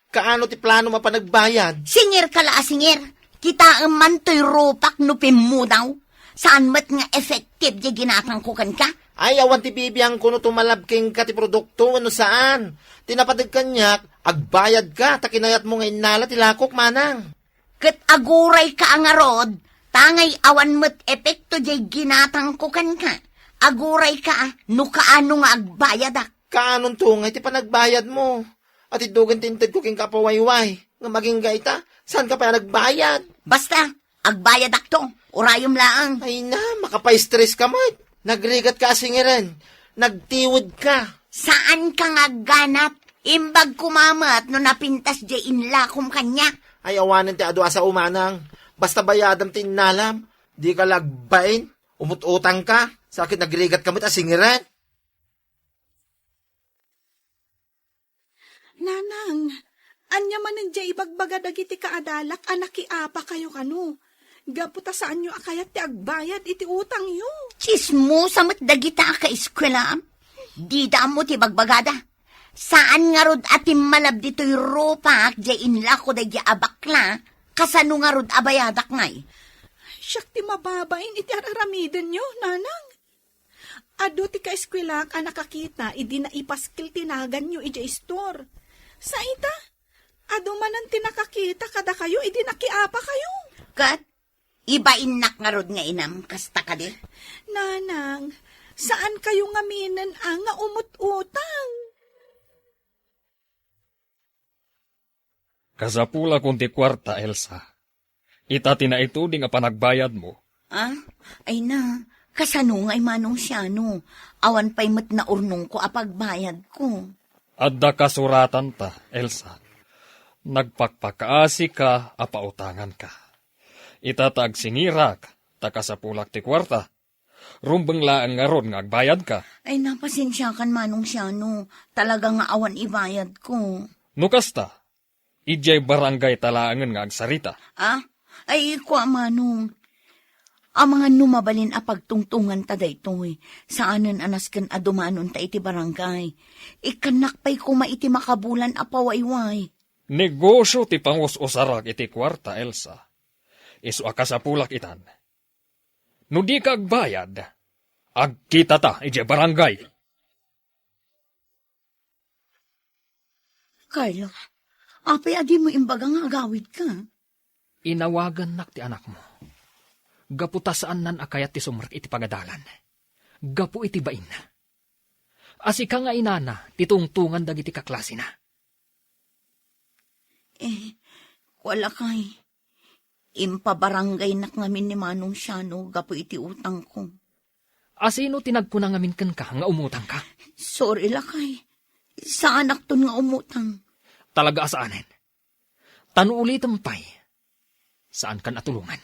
Kaano ti planom a panagbayad? Singirka la a singir. Kitaem man toy rupak no pimmudaw. Saan met nga effective diay ginatangko kenka? Ay, awan ti bibiangko no tumalab kenka ti produkto wenno saan. Ti napategko kaniak, agbayadka ta kinayatmo nga innala ti lakok, Manang. Ket agurayka a ngarud, ta ngay awan met epekto diay ginatangko kenka. Agurayka a no kaano nga agbayadak. Kaanonto ngay ti panagbayadmo? Atidugen ti intedko kenka a pawayway. Ngem agingga ita, saanka pay a nagbayad? Basta, agbayadakto. Urayem laeng. Ay na, makapaistres ka met. Nagrigat ka a singiren. Nagtiwed ka. Saan ka nga agganat? Imbag koma met no napintas diay inlakom kaniak. Ay, awanen ti adu a sao, manang. Basta bayadam ti innalam. Di ka lagbain. Umut-utang ka. Sakit nagrigat ka met a singiren. Nanang, ania manen diay ibagbaga dagiti kaadalak a nakiapakayo kano? Gapu ta saanyo a kayat ti agbayad iti utangyo. Tsismosa met dagita a kaeskuelaam. Dida ammo ti bagbagada. Saan ngarud a timmalab ditoy rupak diay inlako daydi a bakla, kasano ngarud a bayadak ngay? Siak ti mababain iti ar-aramidenyo, nanang. Adu ti kaeskuelaak a nakakita idi naipaskil ti naganyo idiay istor. Sa ita, adu manen ti nakakita kadakayo idi nakiapakayo. Ket ibainnak ngarud nga inam kasta kadi? Nanang, saankayo ngaminen a nga umut-utang. Kasapulakon ti kuarta, Elsa. Ita ti naituding a panagbayadmo. Ah? Ay na, kasano ngay, Manong Siano? Awan pay met naurnongko a pagbayadko. Adda kasuratanta, Elsa. Nagpakpakaasika a pautanganka. Ita ta agsingirak, ta kasapulak ti kuarta. Rumbeng laeng ngarud nga agbayadka. Ay, napasensiakan, Manong Siano. Talaga nga awan ibayadko. No kasta, idiay barangay ta laengen nga agsarita. Ah? Ay, kua, Manong. Amangan no mabalin a pagtungtonganta daytoy. Saanen a nasken a dumanonta iti barangay. Ikkannak pay koma iti makabulan a pawayway. Negosio ti pangus-usarak iti kuarta, Elsa. Isu a kasapulak itan. No dika agbayad, agkitata idiay barangay. Carlo, apay a dimo imbaga nga agawidka? Inawagannak ti anakmo. Gapu ta saannan a kayat ti sumrek iti pagadalan. Gapu iti bainna. A sika nga inana ti tungtongan dagiti kaklasina. Eh, kua lakay. Impabarangaynak ngamin ni Manong Siano gapu iti utangko. A sino ti nagkuna ngamin kenka nga umutangka? Sorry, lakay. Saanakton nga umutang. Talaga a saanen. Ta no ulitem pay, saankan a tulongan.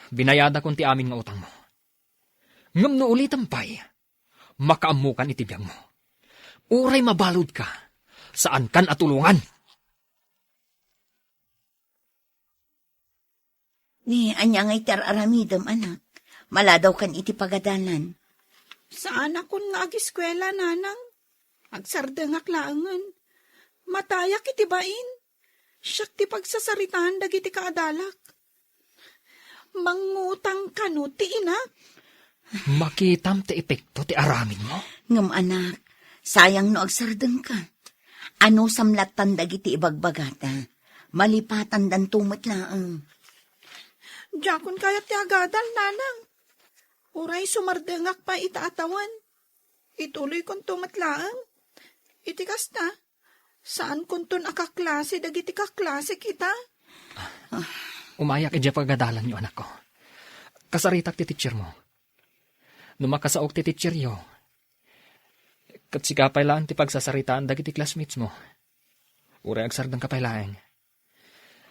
Binayadakon ti amin nga utangmo. Ngem no ulitem pay, makaammokan iti biagmo. Uray mabaludka, saankan a tulongan. Ni ania nga iti ar-aramidem, anak? Maladawkan iti pagadalan. Saanakon nga agiskuela, nanang. Agsardengak laengen. Matayak iti bain. Siak ti pagsasaritaan dagiti kaadalak. Mangngutang kano ti inak? Makitam ti epekto ti aramidmo? Ngem anak, sayang no agsardengka. Anusam lattan dagiti ibagbagata. Malipatandanto met laeng. Diakon kayat ti agadal, nanang. Uray sumardengak pay ita a tawen. Ituloykonto met laeng. Iti kasta, saankonton a kaklase dagiti kaklasek ita. Umayak idiay pagadalanyo, anakko. Kasaritak ti teachermo. No makasaok ti teacheryo, ket sika pay laeng ti pagsasaritaan dagiti classmatesmo. Uray agsardengka pay laeng.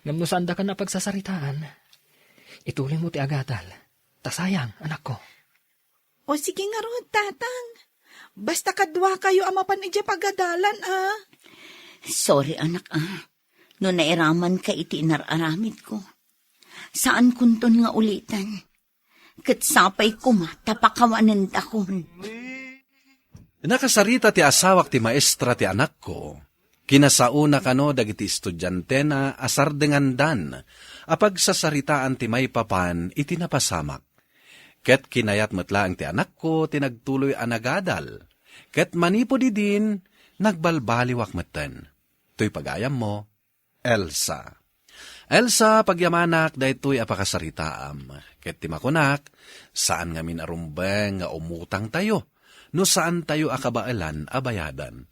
Ngem no saandakan a pagsasaritaan, ituloymo ti agadal. Ta sayang, anakko. O sige ngarud, tatang. Basta kaduakayo a mapan idiay pagadalan, a. Sorry, anak, a. No nairamanka iti inar-aramidko. Saankonton nga uliten. Ket sapay koma ta pakawanendakon. Nakasarita ti asawak ti maestra ti anakko. Kinasaona kano dagiti estudiantena a sardengandan a pagsasaritaan ti maipapan iti napasamak. Ket kinayat met laeng ti anakko ti nagtuloy a nagadal. Ket manipud idin, nagbalbaliwak metten. Toy pagayammo, Elsa. Elsa, pagyamanak daytoy a pakasaritaam. Ket ti makunak, saan ngamin a rumbeng nga umutangtayo. no saantayo a kabaelan a bayadan.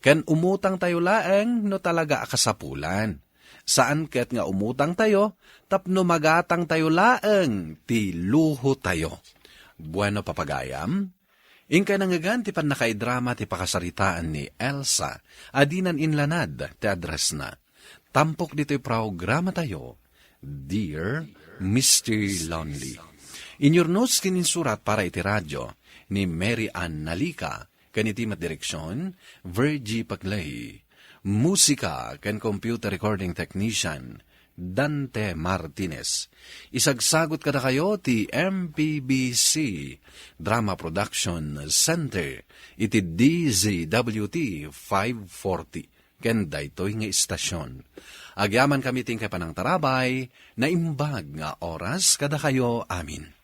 Ken umutangtayo laeng no talaga a kasapulan. Saan ket nga umutangtayo tapno magatangtayo laeng ti luhotayo. Bueno, papagayam, inkay nangngegan ti pannakaidrama ti pakasaritaan ni Elsa a dinan inlanad ti addressna. Tampok ditoy programatayo, Dear Mister Lonely. Inyurnos ken insurat para iti radio ni Mary Ann Nalica, ken iti met direksion, Virgie Paglahi. Musika ken computer recording technician, Dante Martinez. Isagsagut kadakayo ti M P B C Drama Production Center iti D Z W T five forty. Ken daytoy nga istasyon. Agyaman kami ti inkay panangtarabay, naimbag nga oras kadakayo amin.